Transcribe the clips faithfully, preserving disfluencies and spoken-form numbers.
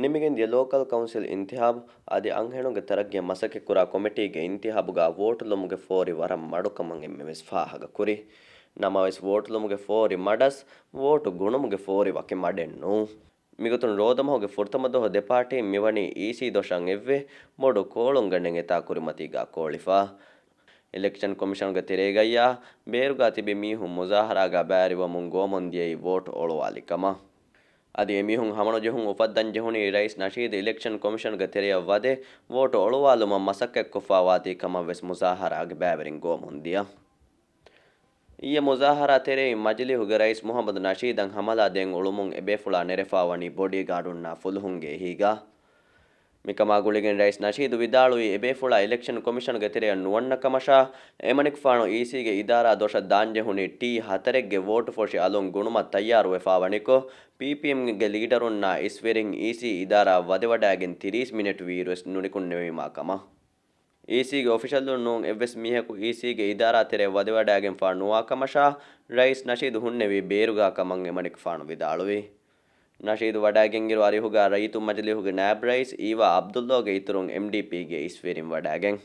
ނިމިގެން ދިޔަ ލޯކަލް ކައުންސިލް އިންތިހާބު އަދި އަންހެނުންގެ ތަރައްގީއަށް މަސައްކަތްކުރާ ކޮމިޓީގެ އިންތިހާބުގަ ވޯޓުލުމުގެ ފޯރި ވަރަށް މަޑުކަމަށް އެންމެވެސް ފާހަގަކުރި. ނަމަވެސް، ވޯޓުލުމުގެ ފޯރި މަޑަސް، ވޯޓު ގުނުމުގެ ފޯރި ވަކި މަޑެއް ނޫން. މިގޮތުން ރޯދަމަހުގެ ފުރަތަމަ ދުވަހު ދެޕާޓީން މިވަނީ އީސީ ދޮށަށް އެއްވެ، ބޮޑު ކޯޅުންގަނޑެއް އެތާ ކުރިމަތީގަ ކޯޅިފަ. އިލެކްޝަން ކޮމިޝަނުގެ ތެރޭގައްޔާ ބޭރުގަ ތިބި މީހުން މުޒާހަރާގަ ބައިވެރިވަމުން ގޮވަމުން ދިޔައީ ވޯޓު އޮޅުވާލި ކަމަށް. އަދި އެމީހުން ހަމަނުޖެހުން އުފައްދަން ޖެހުނީ ރައީސް ނަޝީދު އިލެކްޝަން ކޮމިޝަނުގެ ތެރެއަށް ވަދެ ވޯޓު އޮޅުވާލުމަށް މަސައްކަތްކޮށްފަވާތީ ކަމަށް ވެސް މުޒާހަރާގެ ބައިވެރިން ގޮވަމުން ދިޔަ. އިއްޔެ މުޒާހަރާ ތެރެއިން މަޖިލީހުގެ ރައީސް މުހައްމަދު ނަޝީދަށް ހަމަލާ ދޭން އުޅުމުން އެބޭފުޅާ ނެރެފާވަނީ ބޮޑީގާޑުންނާ ފުލުހުންގެ އެހީގަ. މިކަމާ ގުޅިގެން ރައީސް ނަޝީދު ވިދާޅުވީ އެބޭފުޅާ އިލެކްޝަން ކޮމިޝަނުގެ ތެރެއަށް ނުވަންނަ ކަމަށާ، އެމަނިކުފާނު އީސީގެ އިދާރާ ދޮށަށް ދާންޖެހުނީ ޓީ ހަތަރެއްގެ ވޯޓުފޮށި އަލުން ގުނުމަށް ތައްޔާރުވެފާވަނިކޮށް، ޕީޕީއެމްގެ ލީޑަރުންނާ އިސްވެރިން އީސީ އިދާރާއަށް ވަދެވަޑައިގެން ތިރީސް މިނެޓް ވީއިރުވެސް ނުނިކުންނެވީމާ ކަމަށް. އީސީގެ އޮފިޝަލުން ނޫން އެއްވެސް މީހަކު އީސީގެ އިދާރާ ތެރެއަށް ވަދެވަޑައިގެންފާ ނުވާ ކަމަށާ، ރައީސް ނަޝީދު ހުންނެވީ ބޭރުގާ ކަމަށް އެމަނިކުފާނު ވިދާޅުވި. ނަޝީދު ވަޑައިގެންއިރު އަރިހުގާ ރައްޔިތު މަޖިލީހުގެ ނާއިބް ރައީސް އީވާ އަބްދުއްލޯގެ އިތުރުން އެމްޑީޕީގެ އިސްވެރިން ވަޑައިގެން.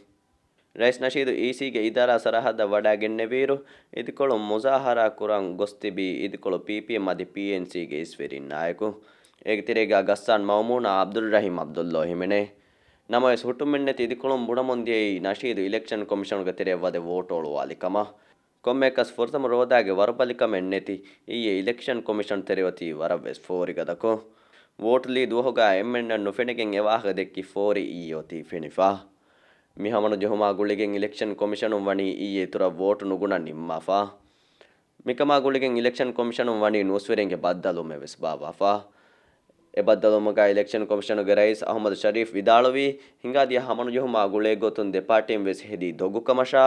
ރައީސް ނަޝީދު އީސީގެ އިދާރާ ސަރަހައްދަށް ވަޑައިގެންނެވިއިރު، އިދިކޮޅުން މުޒާހަރާ ކުރަން ގޮސްތިބީ އިދިކޮޅު ޕީޕީއެމް އަދި ޕީއެންސީގެ އިސްވެރިންނާއެކު. އޭގެ ތެރޭގާ ގައްސާން މައުމޫނާ އަބްދުއްރަހީމް އަބްދުއްލޯ ހިމެނޭ. ނަމަވެސް ހުއްޓުމެއްނެތި އިދިކޮޅުން ބުނަމުން ދިޔައީ ނަޝީދު އިލެކްޝަން ކޮމިޝަނުގެ ތެރެއަށް ވަދެ ވޯޓު އޮޅުވާލި ކަމަށް. ކޮންމެއަކަސް ފުރަތަމަ ރޯދާގެ ވަރުބަލިކަމެއް ނެތި އިއްޔެ އިލެކްޝަން ކޮމިޝަން ތެރެއޮތީ ވަރަށްވެސް ފޯރިގަދަކޮށް. ވޯޓުލީ ދުވަހުގާ އެންމެންނަށް ނުފެނިގެން އެވާހަކަ ދެއްކި ފޯރި އިއްޔެ އޮތީ ފެނިފަ. މި ހަމަނުޖެހުމާ ގުޅިގެން އިލެކްޝަން ކޮމިޝަނުން ވަނީ އިއްޔެ އިތުރަށް ވޯޓު ނުގުނަން ނިންމާފަ. މިކަމާ ގުޅިގެން އިލެކްޝަން ކޮމިޝަނުން ވަނީ ނޫސްވެރިންގެ ބައްދަލުވުމެއް ވެސް ބާއްވާފަ. އެ ބައްދަލުވުމުގަ އިލެކްޝަން ކޮމިޝަނުގެ ރައީސް އަހުމަދު ޝަރީފް ވިދާޅުވީ، ހިނގާދިޔަ ހަމަނުޖެހުމާ ގުޅޭ ގޮތުން ދެޕާޓީން ވެސް ހެދީ ދޮގުކަމަށާ،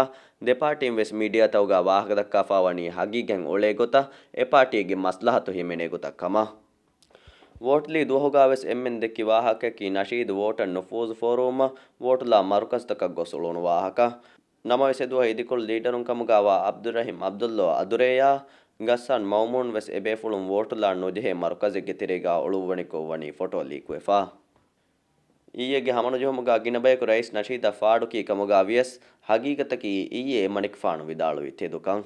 ދެޕާޓީން ވެސް މީޑިއާތަކުގަ ވާހަކަދައްކާފާވަނީ ހަގީގަތް އޮޅޭ ގޮތަށް، އެ ޕާޓީގެ މަސްލަހަތު ހިމެނޭ ގޮތަށް ކަމަށް. ވޯޓުލީ ދުވަހުގަ ވެސް އެންމެން ދެއްކި ވާހަކައަކީ ނަޝީދު ވޯޓަށް ނުފޫޒު ފޯރުވުމަށް ވޯޓުލާ މަރުކަޒުތަކަށް ގޮސް އުޅުނު ވާހަކަ. ނަމަވެސް އެދުވަހު އިދިކޮޅު ލީޑަރުން ކަމުގައިވާ އަބްދުއްރަހީމް އަބްދުއްލޯ އަދުރޭޔާ، ޣައްސާން މައުމޫން ވެސް އެބޭފުޅުން ވޯޓުލާން ނުޖެހޭ މަރުކަޒެއްގެ ތެރޭގަ އުޅުއްވަނިކޮށް ވަނީ ފޮޓޯ ލީކުވެފަ. އިއްޔެގެ ހަމަނުޖެހުމުގަ ގިނަ ބަޔަކު ރައީސް ނަޝީދަށް ފާޑުކީ ކަމުގަ ވިޔަސް، ހަގީގަތަކީ އިއްޔެ އެމަނިކުފާނު ވިދާޅުވި ތެދުކަން.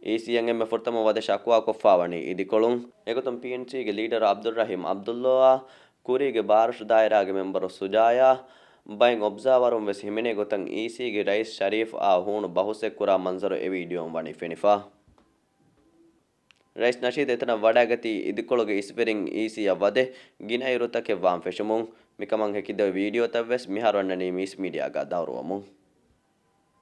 އީސީއަށް އެންމެ ފުރަތަމަ ވަދެ ޝަކުވާ ކޮށްފާވަނީ އިދިކޮޅުން. އެގޮތުން ޕީއެންސީގެ ލީޑަރު އަބްދުއްރަހީމް އަބްދުއްލޯއާ، ކުރީގެ ބާރަށު ދާއިރާގެ މެމްބަރު ސުޖާޔާ، ބައެއް އޮބްޒާވަރުން ވެސް ހިމެނޭ ގޮތަށް އީސީގެ ރައީސް ޝަރީފްއާ ހޫނު ބަހުސްއެއް ކުރާ މަންޒަރު އެ ވީޑިއޯން ވަނީ ފެނިފަ. ރައީސް ނަޝީދު އެތަނަށް ވަޑައިގަތީ އިދިކޮޅުގެ އިސްވެރިން އީސީއަށް ވަދެ ގިނަ އިރުތަކެއް ވާން ފެށުމުން. މިކަމަށް ހެކިދޮވި ވީޑިއޯތައް ވެސް މިހާރު އަންނަނީ މީސް މީޑިއާގަ ދައުރުވަމުން.